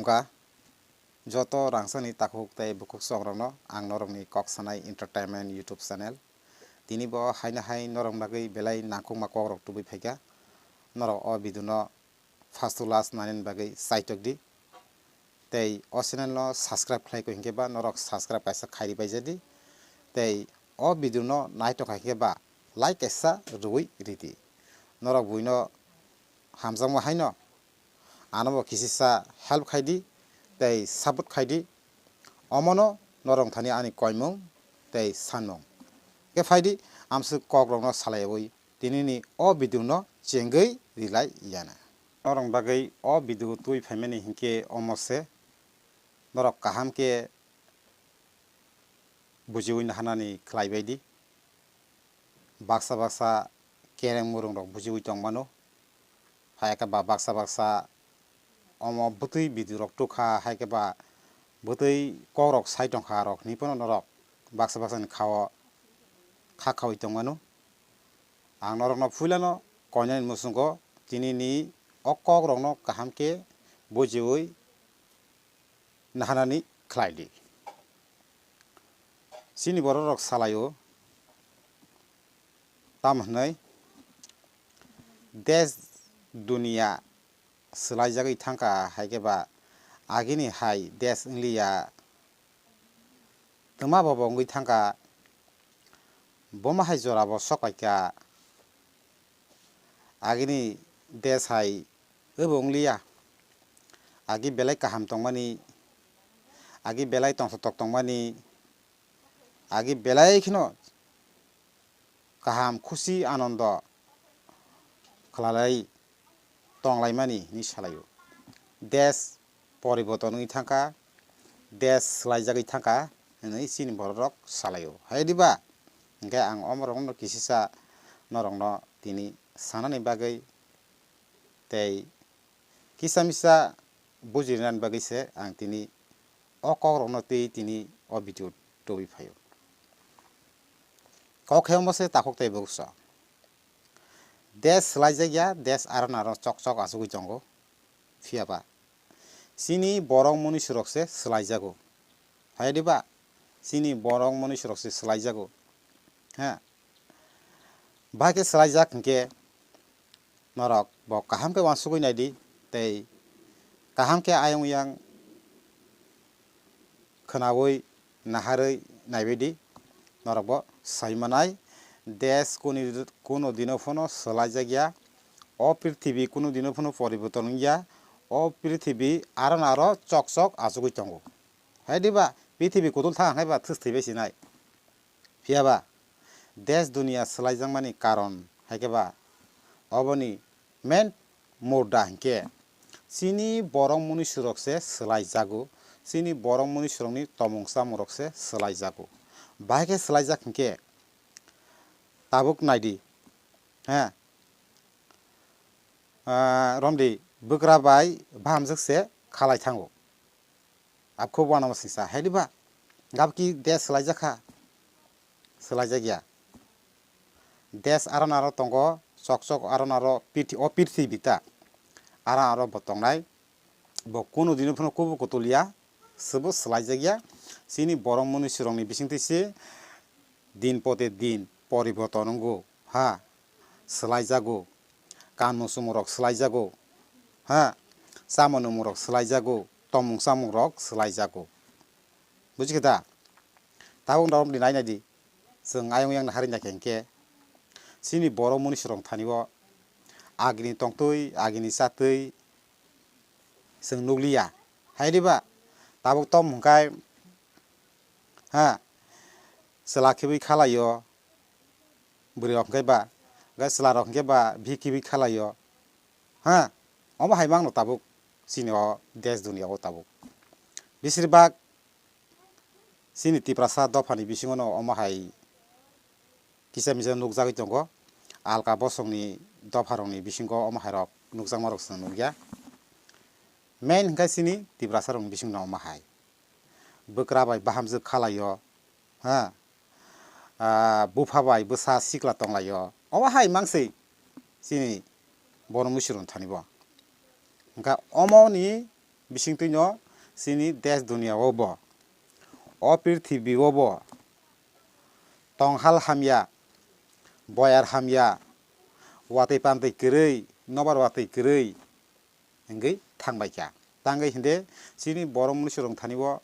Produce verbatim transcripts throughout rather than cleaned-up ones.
Ka joto rangchakni takhuk tei bukhuk chongrokno ang norokni Kok Sanai Entertainment YouTube channel. Tini bo haino hai norok bagwi belai nangkukma kokrok tubui phaikha. Norok o video no first to last nainani bagwi chaitok di. Tei o channel no subscribe khlai kho hinkhe ba norok subscribe kaisa khairi paijadi. Tei o video no naitokha hinkhe ba like kaisa rwui ridi. Norok buino hamjakma haino ano bo kisisa help khaidi tei support khaidi. Omono norok thani ani koimung tei sanmung. Khe phaidi amswk kokrokno salaiwi tinini o video no chengwi rilai yana. Norok bagwi o video twi phaimani hinkhe omo se norok kaham khe bujiwi naharnani khlai baidi. Baksa baksa kereng murung rok bujiwi tong mano. Hai khe ba baksa baksa omo bwtwi video rok tukha, hai khe ba bwtwi kok rok sai tongkha rok hinwi phano norok baksa baksa ni khao kha khawi tong mano. Ang norok no puila no koinani muchungo tini ni o kok rok no kaham khe bujiwi naharnani khlai di. Chini borok rok salai o, tamo hwnwi desh duniya swlaijagwi thangkha, hai khe ba agini hai desh wngliya, twma bobo wngwi thangkha, boma hai jora bo sok paikha, agini desh hai obo wngliya, agi belai kaham tongmani, agi belai tongthok tongmani, agi belai kheno kaham khusi anondo khwlalai tonglaimani hinwi salaio. Desh poriborton wngwi thangkha, desh swlaijagwi thangkha hinwi chini borok rok salaio. Hai diba? Hinkhe ang omorokno kisisa norokno tini sanani bagwi tei kisa misa bujirinani bagwi se ang tini o kokrokno twi tini o video tubui phaio. Kok khe omo se takhuk tei bukhuksong. Desh swlaijak ya, desh aro naro chok chok achugwi tongo. Phiya ba chini borok munuisurok se swlaijago. Hai diba? Chini borok munuisurok se swlaijago. Ha? Bahai khe swlaijak hinkhe norok bo kaham khe uansugwi naidi tei kaham khe ayang oyang khwnaui naharwi naibaidi. Norok bo sai manai, desh kuni, kuno dino phano swlaijak ya, o prithibi kuno dino phano poriborton wngya, o prithibi aro no aro chok chok achugwi tongo. Hai diba? Prithibi kutul thang hai ba thwsthwi bai sinai. Phiya ba, desh duniya swlaijakmani karon hai khe ba, oboni main mudda hinkhe chini borok munuisurok se swlaijago, chini borok munuisurokni tomung chamungrok se swlaijago. Bahai khe swlaijak hinkhe tabuk naidi, he, ah, romdi bwkra bai bahamjwk se khalai thango. Abkhe uanama singsa, hai diba? Gabki desh swlaijakha? Swlaijakya. Desh aro naro tongo, chok chok aro naro pithi-, o prithibi ta. Aro aro bo tongnai. Bo kuno dino phano kubu kutulya, swbo swlaijakya. Chini borok munuisurokni bisingtwi se din pote din poriborton wngo, ha, swlaijago, kanmung chumung rok swlaijago, ha, chamung nwngmung rok swlaijago, tomung chamung rok swlaijago. Bujikha da? Tabuk norok di nai nai di, chwng ayang oyang naharwi naikha hinkhe, chini borok munuisurok thani o agini tongtwi, agini chatwi chwng nukliya. Hai diba? Tabuk tom hwnkhe, ha, chwla khibwi khalai o, bwrwi rok hwnkhe ba, hwnkhe chwla rok hwnkhe ba bihik khibwi khalai o, ha, omo hai mangno tabuk chini o desh duniya o tabuk. Bisir bak chini Tiprasa dophani bisingo no omo hai kisa misa nukjagwi tongo, alka bosongni dopharokni bisingo omo hairok nukjakmarok chwng nukya. Main hwnkhe chini Tiprasarokni bisingno omo hai. Bwkra bai bahamjwk khalai o, ha, ah, bupha bai bwsa sikla tonglai o. Omo hai mangsi chini borok muisurok thani bo. Hwnkha omoni bisingtwi no chini desh duniya o bo, o prithibi o bo tonghal hamya, boyar hamya, watwi pantwi kwrwi, nobar watwi kwrwi wngwi thangbai kha. Tangwi hinde chini borok mnusu rok thani o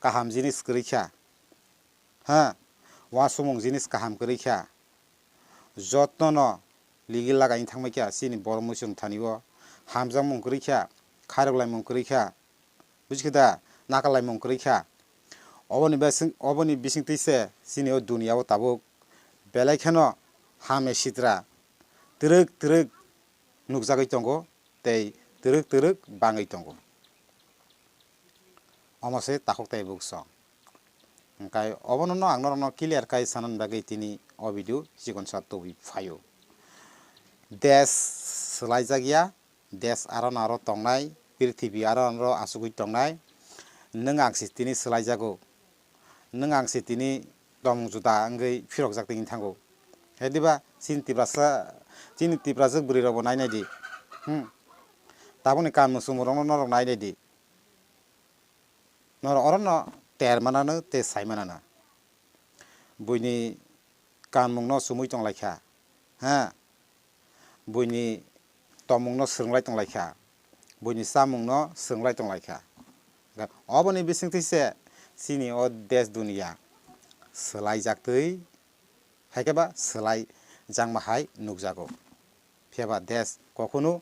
kaham jinis kwrwi kha. Ha, uansukmung jinis kaham kwrwi kha. Jotno no ligi lagai thangbai kha chini borok mnusu rok thani o. Hamjakmung kwrwi kha, khairok laimung kwrwi kha. Buji khe da, nakal laimung kwrwi kha. Oboni bising, oboni bisingtwi se chini o duniya o tabuk belai kheno hamya sitra twrwk twrwk nukjagwi tongo tei twrwk twrwk bangwi tongo. Omo se takhuk tei bukchong. Hwnkhe obono no ang norokno clear khai sanani bagwi tini o video chikonsa tubui phaio. Desh swlaijak ya, desh aro no aro tongnai, prithibi aro no aro achugwi tongnai. Nwng ang se tini swlaijago, nwng ang se tini tongmung juda wngwi phirokjak tini thango. Hediba chini Tiprasa, chini Tiprajwk bwrwi rokbo nai nai di. Hmm. Tabukni kanmung chumung rokno norok nai nai di. Norok orono ter manano tei sai manano. Buini kanmungno chumui tonglaikha, ha? Buini tongmungno swrwnglai tonglaikha, buini chamungno swrwnglai tonglaikha. Oboni bisingtwi se chini o desh duniya swlaijaktwi, hai khe ba swlaijakma hai nukjago. Phiya ba desh kokhunu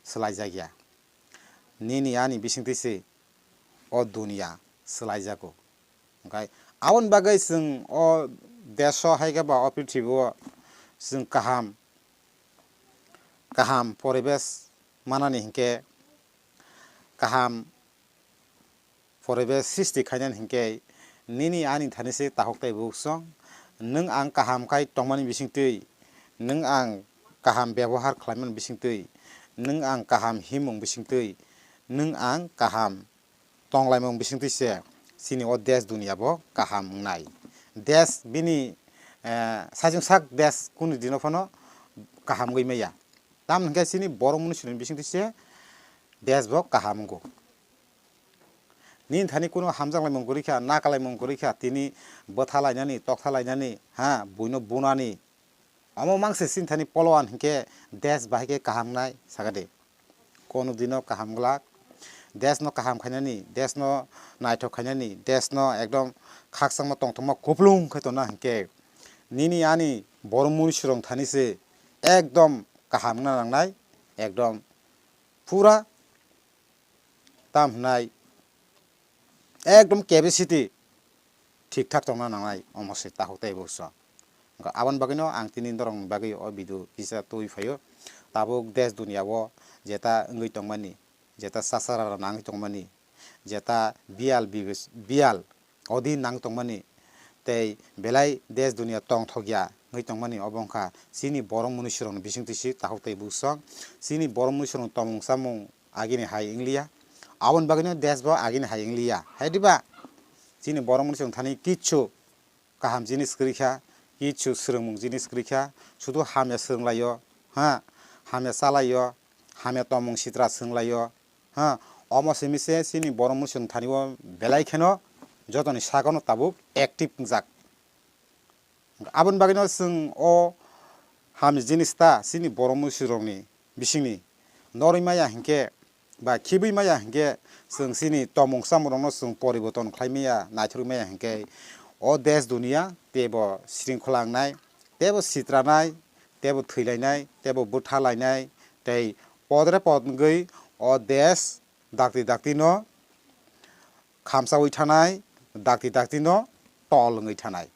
swlaijakya. Nini ani bisingtwi se o duniya swlaijago. Hwnkhe aboni bagwi chwng o desh o hai khe ba o prithibi o chwng kaham, kaham poribesh manani hinkhe, kaham poribesh srishti khainani hinkhe nini ani thani se takhuk tei bukchong. Nwng ang kaham khai tongmani bisingtwi, nwng ang kaham bebohar khlaimani bisingtwi, nwng ang kaham himung bisingtwi, nwng ang kaham tonglaimung bisingtwi se chini o desh duniya bo kaham wngnai. Desh bini, eh, sajwng sak desh kunu dino phano kaham wngwi maya. Tamoni hinkhe chini borok mwnwi swrwngni bisingtwi se desh bo kaham wngo. Nini thani kunu hamjaklaimung kwrwi kha, nakalaimung kwrwi kha, tini bwthalainani, toktha lainani, ha, buino bunani. Omo mangse chini thani polowan hinkhe desh bahai khe kaham wngnai sakha de. Kono dino kaham glak, desh no kaham khainani, desh no naithok khainani, desh no ekdom khakchangma tongthokma kuplung khai tongna hinkhe nini ani borok mwnwi swrwng thani se ekdom kaham wngna nangnai, ekdom pura tam hwnai ekdom capacity thik thak tongna nangnai, omo se takhuk tei bukchong. Aboni bagwino ang tini norokni bagwi o video kisa tubui phaio. Tabuk desh duniya o jeta wngwi tongmani, jeta sasara nangwi tongmani, jeta biyal bibis-, biyal odi nang tongmani, tei belai desh duniya tongthokya wngwi tongmani, obo wngkha chini borok mwnwi swrwngni bisingtwi se takhuk tei bukchong. Chini borok mwnwi swrwng tongmung chamung agini hai wngliya, aboni bagwino desh bo agini hai wngliya. Hai diba? Chini borok mwnwi swrwng thani kichu kaham jinis kwrwi kha, kichu swrwngmung jinis kwrwi kha, sudu hamya swrwnglaio, ha, hamya chalaio, hamya tongmung sitra swrwnglaio, ha, omo simi se chini borok mwnwi swrwng thani o belai kheno jotoni sagono tabuk active wngjak. Aboni bagwino chwng o hamya jinis ta chini borok mwnwi swrwngni bisingni norwi maya hinkhe ba khibwi maya hinkhe chwng chini tongmung chamung rokno chwng poriborton khlai maya, naithorwi maya hinkhe o desh duniya teibo sringkhola wngnai, teibo sitranai, teibo thwilainai, teibo bwthalainai, tei podre pod wngwi o desh dakti dakti no khamchawi thanai, dakti dakti no tol wngwi thanai.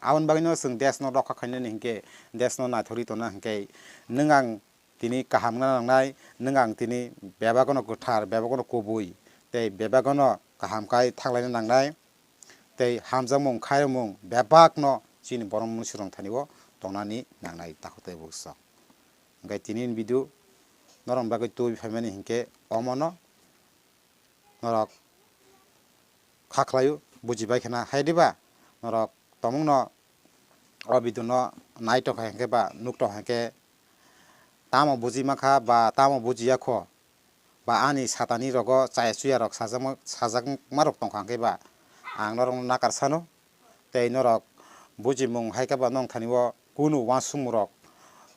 Aboni bagwino chwng desh no rokha khainani hinkhe, desh no naithorwi tongna hinkhe, nwng ang tini kaham wngna nangnai, nwng ang tini bebak no kwthar, bebak no kubui, tei bebak no kaham khai thaklaina nangnai, tei hamjakmung khairokmung bebak no chini borok mwnwi swrwng thani o tongnani nangnai takhuk tei bukchong. Hwnkhe tini ni video norok bagwi tubui phaimani hinkhe omo no norok kha khlaio, bujibai khna hai diba? Norok tongmungno o video no nai tongkha hinkhe ba nuk tongkha hinkhe tamo buji mankha ba tamo bujiya kho, ba ani satani rogo chaya chuya rok sajak, sajakma rok tongkha hwnkhe ba ang norok no nakar sano. Tei norok bujimung hai khe ba nong thani o kunu uansukmung rok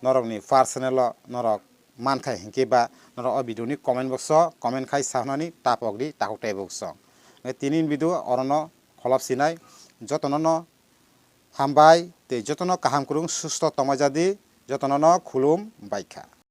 norok ni personal o norok mankha hinkhe ba norok o video ni comment box o comment khai sa hwnani tapok di takhuk tei bukso. Tini ni video orono kholop sinai, jotono no hambai tei jotono kaham kwrwng susto tongmai jadi, jotono no khulum bai kha.